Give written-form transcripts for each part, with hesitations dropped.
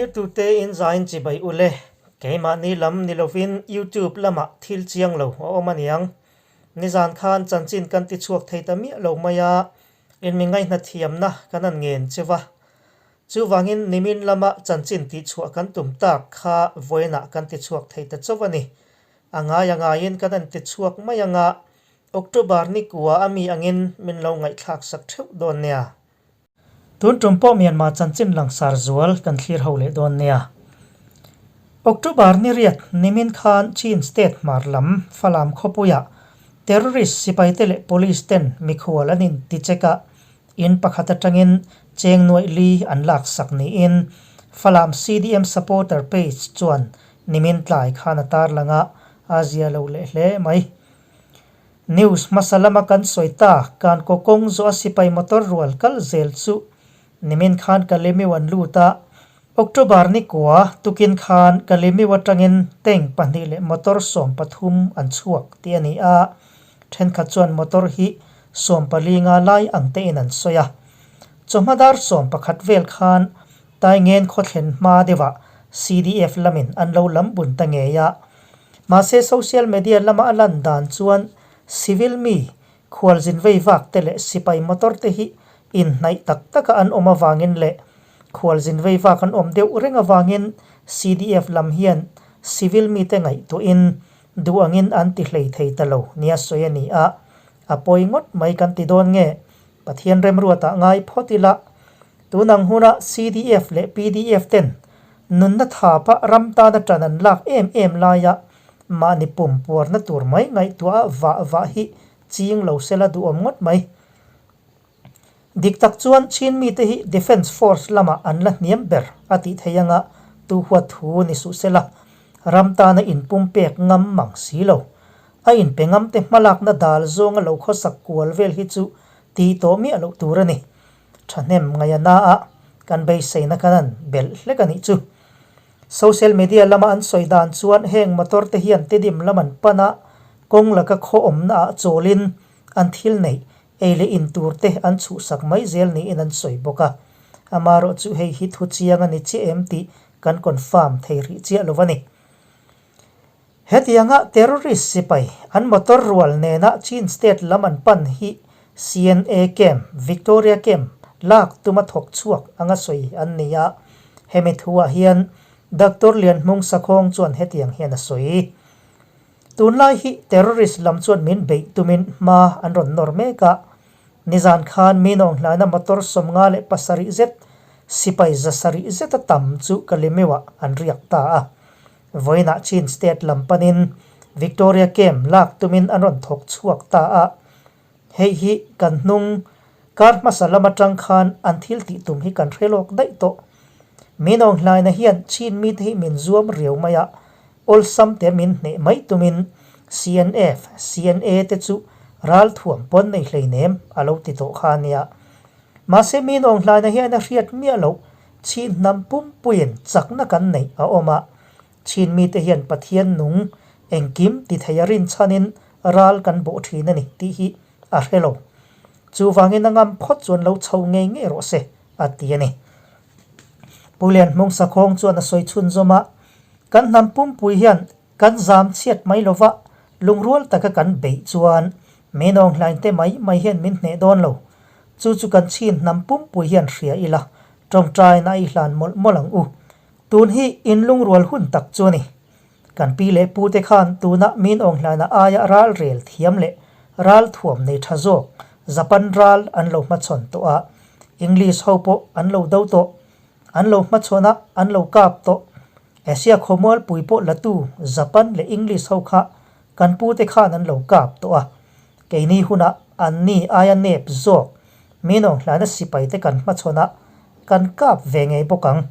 Thlirtute in zain chibai ule, keimahni lam ni lovin YouTube lamah thil chiang lo a awm aniang. Nizan khan chanchin kan ti chhuak thei ta miah lo mai a, inmi ngaihna thiamna kan han ngen cheu a. Chuvangin nimin lama chanchin tihchhuah kan tum tak kha vawiinah kan ti chhuak thei ta chauh a ni. A ngai a ngaiin kan han ti chhuak mai anga October ni kua a mi angin min lo ngaihthlak sak theuh dawn nia. Tun tum pawh Myanmar chanchin langsar zual kan thlir ho leh dawn nia. October ni riat nimin khan Chin state hmar lam Falam khawpuiah terrorist sipaite leh police ten mikhual an inti check a, in pakhat atangin cheng nuaih li an lak sak niin Falam CDM supporter page chuan nimin tlai khan a tarlang a, a zia lo leh hle mai. News hmasa lama kan sawi ta, kan kaw kawng zawh a sipai motor rual kal zel chu nimin khan Kalemiu an lut a, October ni kua tukin khan Kalemiu atangin tank pahnih leh motor 13 an chhuak tih a ni a, thenkhat chuan motor hi 14 nga lai ang tein an sawi a. Chawhma dar 11 vel khan Taingen khawthlen hma deuhah CDF lamin an lo lam bun ta ngei a. Mahse social media lama a lan dan chuan civil mi, khualzin vei vak te leh sipai motor te hi inhnaih tak taka an awm avangin leh khualzin vei vak an awm deuh reng avangin CDF lam hian civil mite ngaihtuahin duh angin an ti hlei thei ta lo nia sawi a ni a. A pawi ngawt mai kan ti dawn nge? Pathian remruatah ngai phawt ila. Tunang huna CDF leh pdf ten nunna thapa ram tana tan an lak em em laia mahni pum puarna tur mai ngaihtuah vah vah hi ching lo sela duhawm ngawt mai. Dik tak chuan Chin mite hi Defence Force lamah an la hniam ber a tih theih anga tu huat thu ni suh sela ram tana inpumpek ngam mang si lo. A inpe ngamte hmalakna dal zawnga lo khawsak kual vel hi chu tih tawh miah loh tur a ni. Thahnem ngaihana a kan beiseina kan an belh hlek a nih chu. Social media lama an sawi dan chuan heng motor te hian tidim lam an pan a, kawng laka khaw awmna ah chawlin an thil neih, ei leh in tur te an chhuhsak mai zel niin an sawi bawk a. Amaherawh chu hei hi thu chiang a ni chiah em tih kan confirm thei rih chiah lo a ni. Hetianga terrorist sipai an motor rual nena Chin state lam an pan hi CNA camp, Victoria camp, lak tuma thawk chhuak anga sawi an ni a. Hemi thuah hian Doctor Lianhmung Sakhawng chuan hetiang hian a sawi. Tunlai hi terrorist lam chuan min beih tumin hma an rawn nawr mek a. Nizan khan mi nawnghlaina motor 57 zet, sipai 700 zeta tam chu Kalimeuah an riak ta a. Vawiinah Chin State lam panin Victoria Camp lak tumin an rawn thawk chhuak ta a. Hei hi kan hnung kar hmasa lam atang khan an thil tih tum hi kan hre lawk daih tawh. Min awnghlaina hian Chin mite hi min zuam riau mai a, awlsam te min hneh mai tumin CNF, CNA te chu ralthuam pawn nei hleinem a lo ti tawh kha a nia. Mahse min awnghlaina hian a hriat miah loh Chin hnam pumpuiin chakna kan neih a awm a, Chin mite hian Pathian nung engkim ti thei a rinchhanin ral kan bawh thin a ni tih hi a hre lo. Chuvangin a ngam phawt chuan lo chho ngei ngei rawh se, a ti a ni. Pu Lianhmung Sakhawng chuan a sawi chhunzawm a, Kan hnam pumpui hian kan zam chhiat mai lova lungrual taka kan beih chuan Minawnghlainte mai mai hian min hneh dawn lo. Chu chu kan chhin hnam pumpui hian hria ila, tawngtaina a i hlan mawlh mawlh ang u. Tun hi inlungrual hun tak chu a ni. Kan pi leh pute khan tuna min awnghlaina aia ral rel thiam leh ral thuam nei tha zawk Japan ral an lo hmachhawn tawh a, English ho pawh an lo do tawh, an lo hmachhawn a, an lo kap tawh. Asia khawmualpui pawh latu Japan leh English ho kha Kan pute khan an lo kap tawh a, keini hunah anni aia nep zawk Minawng hlana sipaite kan hmachhawn a, kan kap ve ngei bawk ang.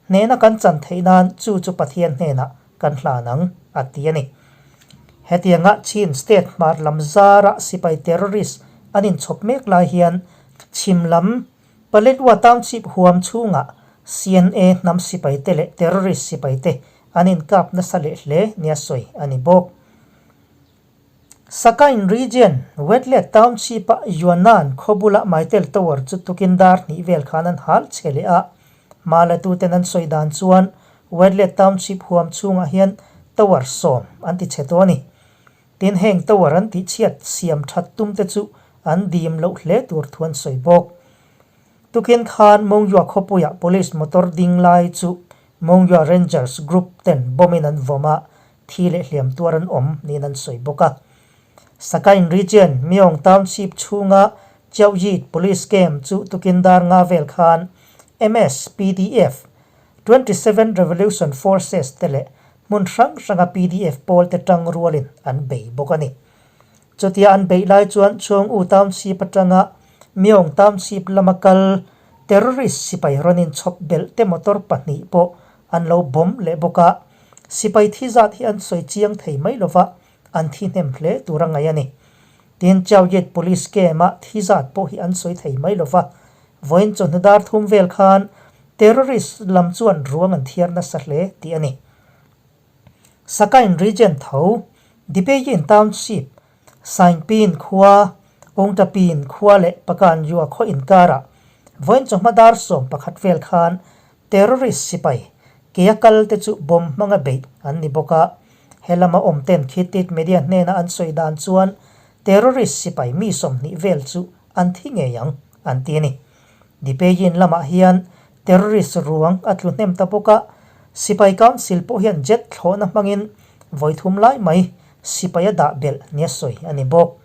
Hnehna kan chan theih nan chu chu Pathian hnenah kan hlan ang, a ti a ni. Hetianga Chin state hmar lam zara sipai terrorist an inchhawp mek lai hian chhim lam Paletwa Township huam chhungah CNA hnam sipaite leh terrorist sipaite an inkap nasa leh hle nia sawi a ni bawk. Sakain Region, Wetlet Township-a Yuannan khaw bula Mytel Tower chu tukin dar hnih vel khan an hal che leh a. Hma latuten an sawi dan chuan Wetlet Township huam chhungah hian tower sawm an ti chhe tawh a ni. Tin, heng tower an tihchhiat siam that tum te chu an dim loh hle tur thu an sawi bawk. Tukin khan Mongyua khawpuiah police motor ding lai chu Mongyua Rangers group ten bomb in an vawm a, thi leh hliam tuar an awm niin an sawi bawk a. Sakain Region, Myong Township chhunga Chiaoyit Police Camp chu tukin dar nga vel khan MSPDF, 27 Revolution Forces te leh hmun hrang hranga pdf pawl te tang rualin an bei bawk a ni. Chutia an beih lai chuan Chhung-U Township atanga Myong Township lama kal terrorist sipai rawn inchhawp belh te motor pahnih pawh an lo bomb leh bawk a. Sipai thi zat hi an sawi chiang thei mai lova, an thi hnem hle tur a ngaih a ni. Tin, Chaoyet Police Camp-a thi zat pawh hi an sawi thei mai lova, vawiin chawhnu dar thum vel khan terrorist lam chuan ruang an thiar nasa hle tih a ni. Sakain Region tho, Dipeyin Township, Saingpin khua, Ongtapin khua leh Pakanyua khaw inkarah vawiin chawhma dar 11 vel khan Terrorist sipai kea kal te chu bomb hmanga beih an ni bawk a, he lama awm ten Khitit media hnena an sawi dan chuan terrorist sipai mi 20 vel chu an thi ngei ang an ti a ni. Dipeyin lamah hian terrorist ruang a tlu hnem ta bawk a, sipai council pawh hian jet thlawhna hmangin vawi thum lai mai sipai a dah belh nia sawi a ni bawk.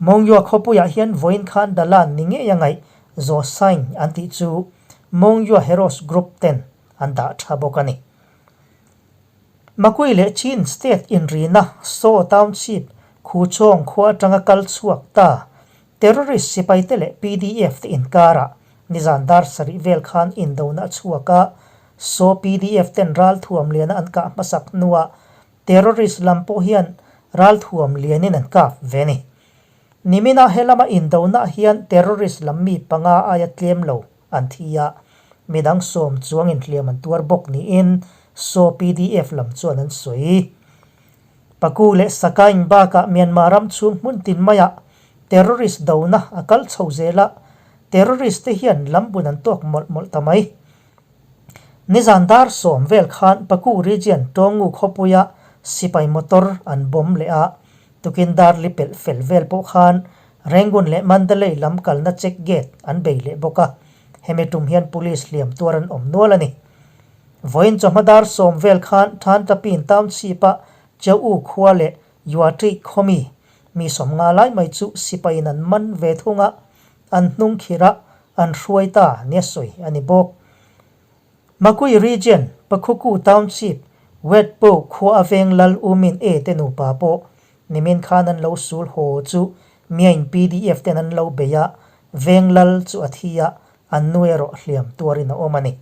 Mongyua khawpuiah hian vawiin khan Dalan ni ngei a ngaih Zawsain an tih chu Mongyua Heroes Group ten an dah tha bawk a ni. Makui leh Chin State inrina Saw Township Khuchawng khua atanga kal chhuak ta terrorist sipaite leh pdf te inkarah nizan dar sarih vel khan indona a chhuak a, Saw pdf ten ralthuam liana an kah hmasak hnuah terrorist lam pawh hian ralthuam lianin an kap ve a ni. Nimina helama indona hian terrorist lam mi panga aia tlem lo an thi a, midang sawm chuang inhliam an tuar bawk niin saw pdf lam chuan an sawi. Paku leh Sakaing bakah Myanmar ram chhung hmun tin maiah terrorist dona a kal chho zel a, terrorist te hian lam bun an tawk mawlh mawlh ta mai. Nizan dar sawm vel khan Paku region Tawngu khawpuia sipai motor an bomb leh a, Tukin dar li pelh fel vel pawh khan Rangoon leh Mandalay lam kalna check gate an bei leh bawk a, hemi tum hian police hliam tuar an awm nual a ni. Vawiin chawhma dar sawm vel khan Thantapin Township-a Chau khua leh Yuaṭi khawmi mi 50 lai mai chu sipaiin an man ve thung a, an hnung khirh a, an hruai ta nia sawi a ni bawk. Makui Region, Pakhuku Township, Wetpo khua a veng Lal U Min E te nupa pawh nimin khan an lo sul haw chu Myain pdf ten an lo bei a, veng lal chu a thi a, an nu erawh hliam tuarin a awm a ni.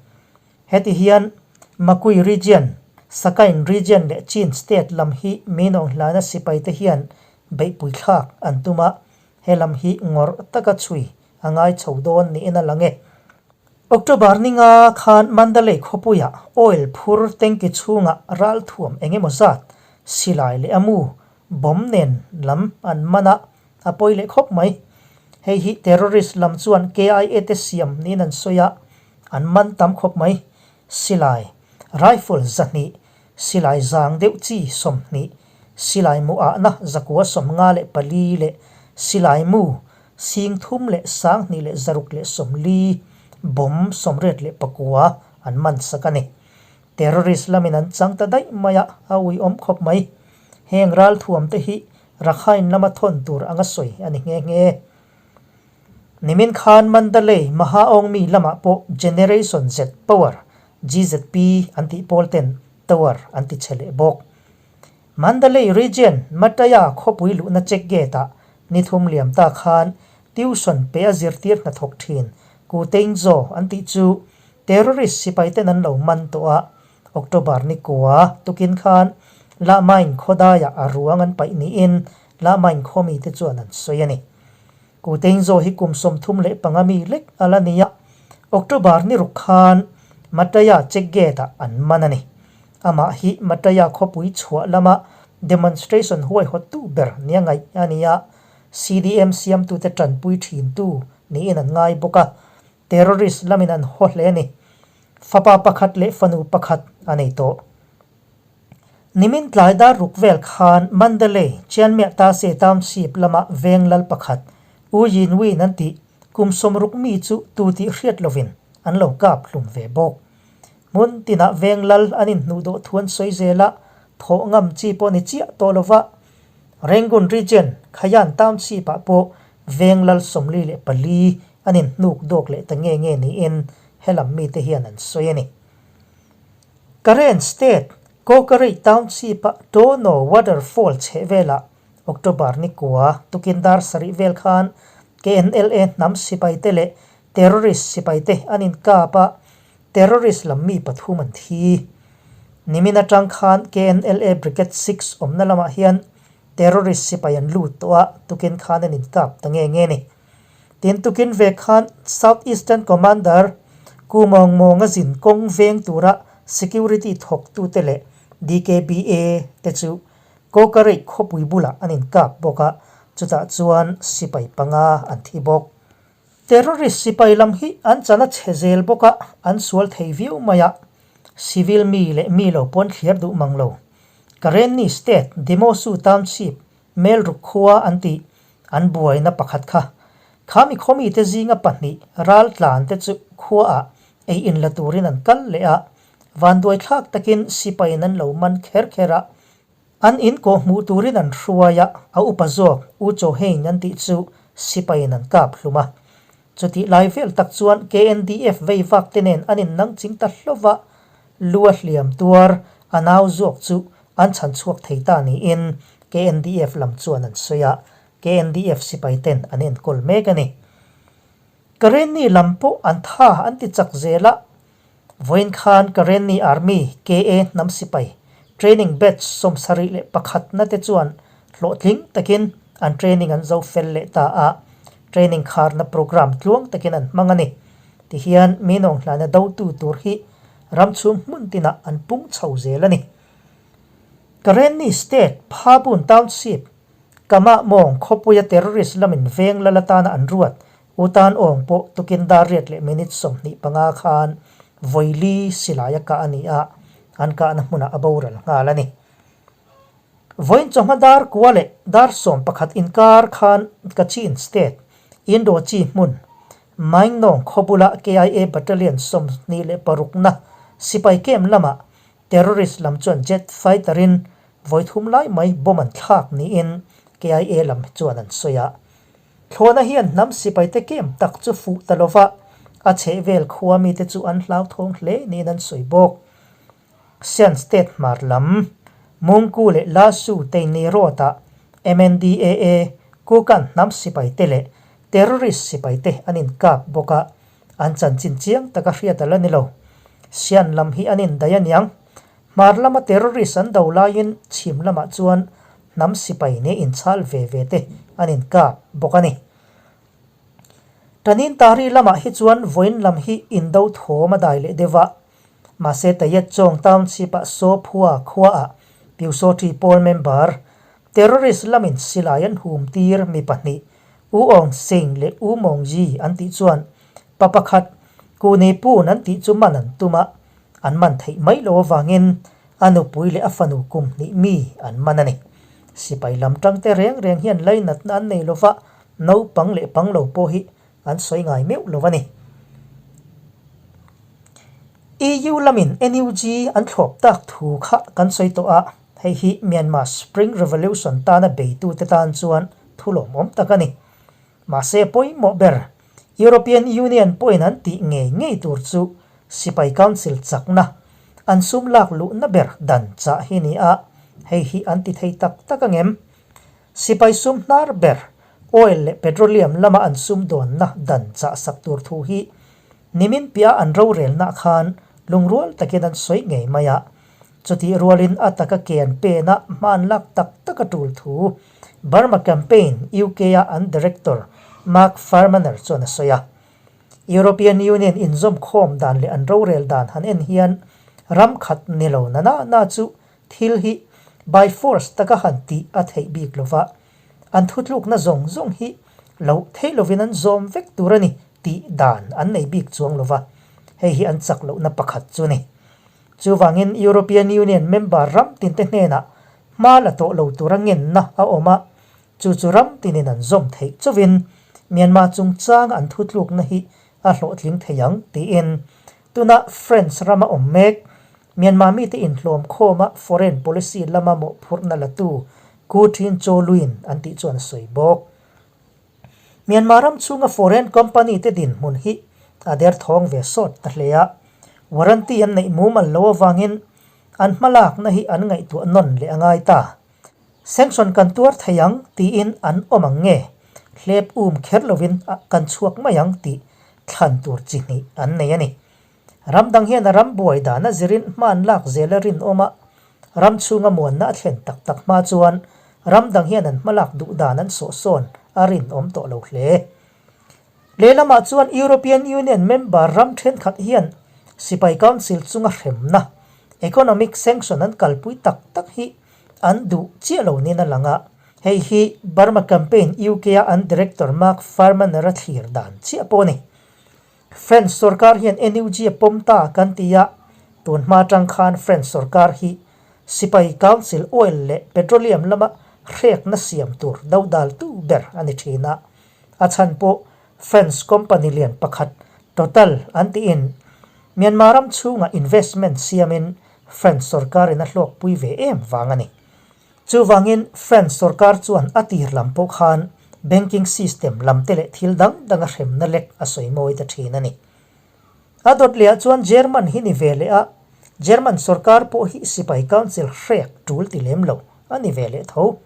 Heti hian Makui Region, Sakain Region leh Chin State lam hi min awng hlana sipai te hian beihpui thlak an tum a, he lam hi ngawrh taka chhui a ngai chho dawn niin a lang e. October ninga khan Mandalay khawpuiah oil phur tanki chhungah ralthuam eng emaw zat silai leh a mu bomb nen lam an man a, a pawi leh khawp mai. Hei hi terrorist lam chuan KIA te siam niin an sawi a, an man tam khawp mai. Silai, rifle 200, silai zang deuh chi 20, silai mu ahna 954 leh silai mu 3640, bomb 89 an man sak a ni. Terrorist lamin an chang ta daih mai a, a uiawm khawp mai. Heng ralthuam te hi Rakhine lama thawn tur anga sawi a ni nghe nghe. Nimin khan Mandalay Mahaawngmi lamah pawh Generation Z Power, GZP, an tih pawl ten tower an ti chhe leh bawk. Mandalay Region Mataya khawpui luhna check gate-ah ni thum liam ta khan tuition pe a zirtir hnathawk thin Ku Teinzo an tih chu terrorist sipai ten an lo man tawh a, October ni kua tukin khan Lahmain khawdaiah a ruang an paih niin Lahmain khawmi te chuan an sawi a ni. Ku Teinzo hi kum 35 mi lek a la ni a, October ni ruk khan Mataya check gate-ah an man a ni. Amah hi Mataya khawpui chhuah lama demonstration huaihawttu ber nia ngaih a ni a, CDM siamtute tanpui thintu niin an ngai bawk a, terrorist lamin an haw hle a ni. Fapa pakhat leh fanu pakhat a nei tawh. Nimin tlai dar ruk vel khan Mandalay, Chianmiah Tase Township lama veng lal pakhat U Yin Win an tih kum 60 mi chu tu tih hriat lovin an lo kap hlum ve bawk. Hmun tinah veng lal an inhnuh dawh thu an sawi zel a, thawh ngam chi pawh ni chiah tawh lova Rangoon Region, Khayan Township-ah pawh veng lal 44 an inhnuk dawk leh ta nge nge niin helam mite hian an sawi a ni. Karen State, Kawkarei Township-a Tono Waterfall chheh velah October ni kua tukin dar sarih vel khan KNLA hnam sipaite leh terrorist sipaite an inkap a, terrorist lam mi pathum an thi. Nimin atang khan KNLA Brigade 6 awmna lamah hian terrorist sipai an lut tawh a, tukin khan an inkap ta nge nge ni. Tin tukin ve khan South Eastern Commander Ku Mawng Mawnga zin kawng veng tura security thawktute leh DKBA te chu Kawkareih khawpui bulah an inkap bawk a, chutah chuan sipai panga an thi bawk. Terrorist sipai lam hi an chan a chhe zel bawk a, an sual thei viau mai a, civil mi leh mi lo pawn thliar duh mang lo. Karenni State Demosu Township Melruk khua an tih an buaina pakhat kha. Kha mi khawmite zinga pahnih ral tlan te chu khuaah ei in la turin an kal leh a, vanduai thlak takin sipaiin an lo man kher kher a, an in kawh hmuh turin an hruai a, a upa zawk U Chaw Hein an tih chu sipaiin an kap hlum a. Chutih lai vel tak chuan KNDF vei vak te nen an in nang ching ta hlauh va, lu a hliam tuar a nau zawk chu an chhan chhuak thei ta niin KNDF lam chuan an sawi a, KNDF sipai ten an enkawl mek a ni. Karenni lam pawh an tha an ti chak zel a, vawiin khan Karenni Army, KA, hnam sipai training batch 71 na te chuan hlawhtling takin an training an zo fel leh ta a, training kharna programme tluang takin an hmang a ni. Tihian mi nawnghlana dotu tur hi ram chhung hmun tinah an pung chho zel a ni. Karenni State, Phabun Township, Kamah mawng khawpuia terrorist lamin veng lal atana an ruat U Tan Aung pawh tukin dar riat leh minute 25 khan vawili silai a kah a ni a, an kahna hmunah a boral nghal a ni. Vawiin chawhma dar kua leh dar 11 inkar khan Kachin State, Indochi hmun, Maingnawng khawbula KIA Battalion 26 na sipai camp lamah Terrorist lam chuan jet fighter in vawi thum lai mai bomb an thlak niin KIA lam chuan an sawi a. Thlawhna hian hnam sipaite kem tak chu fuh ta lova, a chhehvel khua mite chu an hlauthawng hle niin an sawi bawk. Shan State hmar lam, Mungku leh Lasu Teini Road ah MNDAA, Kukan hnam sipaite leh terrorist sipaite an inkap bawk a, An chanchin chiang taka hriat a la ni lo. Sian lam hi an indaih a niang. Hmar lama terrorist an do laiin chhim lamah chuan hnam sipai nih inchhal ve ve te an inkap bawk a ni. Tanin Tari lamah hi chuan vawiin lam hi indo thawm a dai leh deuh a. Mahse Tayet Chawng Township-ah Saw Phua khuaah Pyusawṭi pawl member terrorist lamin silai an hum tir mi pahnih U Aung Sein leh U Maung Yi an tih chuan pa pakhat Ku Ni Pun an tih chu man an tum a, an man theih mai lo avangin a nupui leh a fanu kum hnih mi an man a ni. Sipai lam tangte reng reng hian lainatna an nei lova, naupang leh pang lo pawh hi an sawi ngai meuh lo a ni. EU lamin NUG an thlawp tak thu kha kan sawi tawh a, hei hi Myanmar Spring Revolution tana beitute tan chuan thu lawmawm tak a ni. Mahse pawimawh ber, European Union pawhin an tih ngei ngei tur chu Sipai Council chakna, an sum lak luhna ber dan chah hi ni a, hei hi an ti thei tak tak angem? Sipai sum hnar ber, oil leh petroleum lama an sum dawnna dan chah sak tur thu hi nimin piah an rorelna khan lungrual takin an sawi ngei mai a. Chutih rualin a taka ke an pen a, hman lak tak tak a tul thu Burma Campaign UK-a an director Mark Farmaner chuan a sawi a. European Union inzawm khawm dan leh an rorel dan han en hian ram khat ni lo na na na chu thil hi by force taka han tih a theih bik lo va, an thutlukna zawng zawng hi loh theih lovin an zawm vek tur a ni tih dan an nei bik chuang lo va. Hei hi an chak lohna pakhat chu ni. Chuvangin European Union member ram tinte hnenah hma la tawh lo tura ngenna a awm a, chu chu ram tinin an zawm theih chauhin Myanmar chungchanga an thutlukna hi a hlawhtling thei ang tiin tuna France rama awm mek Myanmar mite inhlawm khawma foreign policy lama mawhphurhna latu Ku Thin Chaw Lwin an tih chuan a sawi bawk. Myanmar ram chhunga foreign company te dinhmun hi a derthawng ve sawt ta hle a, warranty an neih mumal lo avangin an hmalakna hi an ngaihtuah nawn leh a ngai ta. Sanction kan tuar thei ang tiin an awm ang nge, hlep um kher lovin kan chhuak mai ang tih thlan tur chi hnih an nei a ni. Ram dang hian a ram buai dan a zirin hman lak zel a rinawm a, ram chhunga muanna a thlen tak tak hma chuan ram dang hian an hmalak duh dan an sawhsawn a rinawm tawh lo hle. Lehlamah chuan European Union member ram thenkhat hian Sipai Council chunga hremna, economic sanction an kalpui tak tak hi an duh chiah lo niin a lang a, hei hi Burma Campaign UK-a an director Mark Farmaner-a thlir dan chiah pawh a ni. French sorkar hian NUG a pawm ta kan ti a, tun hma atang khan French sorkar hi Sipai Council oil leh petroleum lama hrekna siam tur dodaltu ber a ni thin a. A chhan pawh French company lian pakhat Total an tiin Myanmar ram chhungah investment siamin French sorkarin a hlawkpui ve em vang a ni. Chuvangin France sorkar chuan a tir lam pawh khan banking system lam te leh thil dang dang a hremna lek a sawi mawi ta thin a ni. A dawt lehah chuan German hi ni ve leh a, German sorkar pawh hi sipai council hrek tul ti lem lo a ni ve leh tho.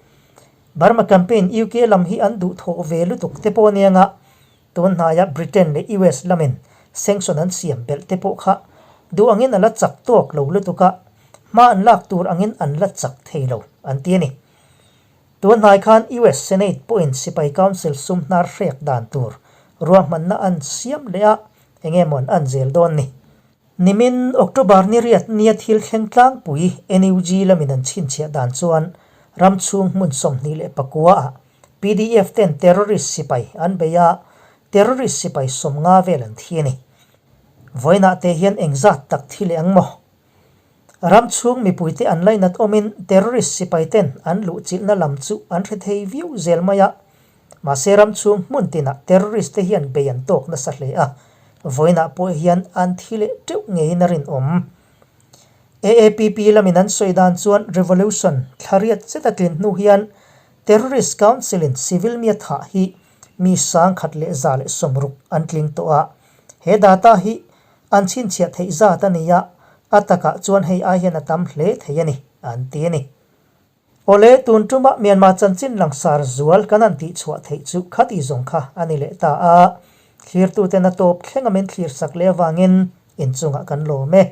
Burma campaign UK lam hi an duhthawh ve lutuk te pawh aniang a, tun hnaia Britain leh US lamin sanction an siam belh te pawh kha duh angin a la chak tawk lo lutuk a, hma an lak tur angin an la chak thei lo an ti a ni. Tun hnai khan US Senate pawhin sipai council sum hnar hrek dan tur ruahmanna an siam leh a, eng emaw an an zel dawn ni. Nimin October ni riat nia thil thleng tlangpui NUG lamin an chhinchhiah dan chuan ram chhung hmun 24 ah PDF ten terrorist sipai an bei a, terrorist sipai 50 vel an thi a ni. Vawiinah te hian engzat tak thi leh ang maw? Ram chhung mipuite an lainat awmin terrorist sipai ten an luhchilhna lam chu an hre thei viau zel mai a, mahse ram chhung hmun tinah terrorist te hian bei an tawk nasa hle a, vawiinah pawh hian an thi leh teuh ngeiin a rinawm. AAPP lamin an sawi dan chuan revolution thla riat zet a tlin hnu hian Terrorist Council in civil mi a thah hi mi 1160 an tling tawh a, he data hi an chhinchhiah theih zat a ni a, a takah chuan hei ai hian a tam hle thei a ni, an ti a ni. Awle, tun tuma Myanmar chanchin langsar zual kan han tihchhuah theih chu khati zawng kha a ni leh ta a, thlirtuten a tawp thleng a min thlirsak leh avangin inchungah kan lawm e.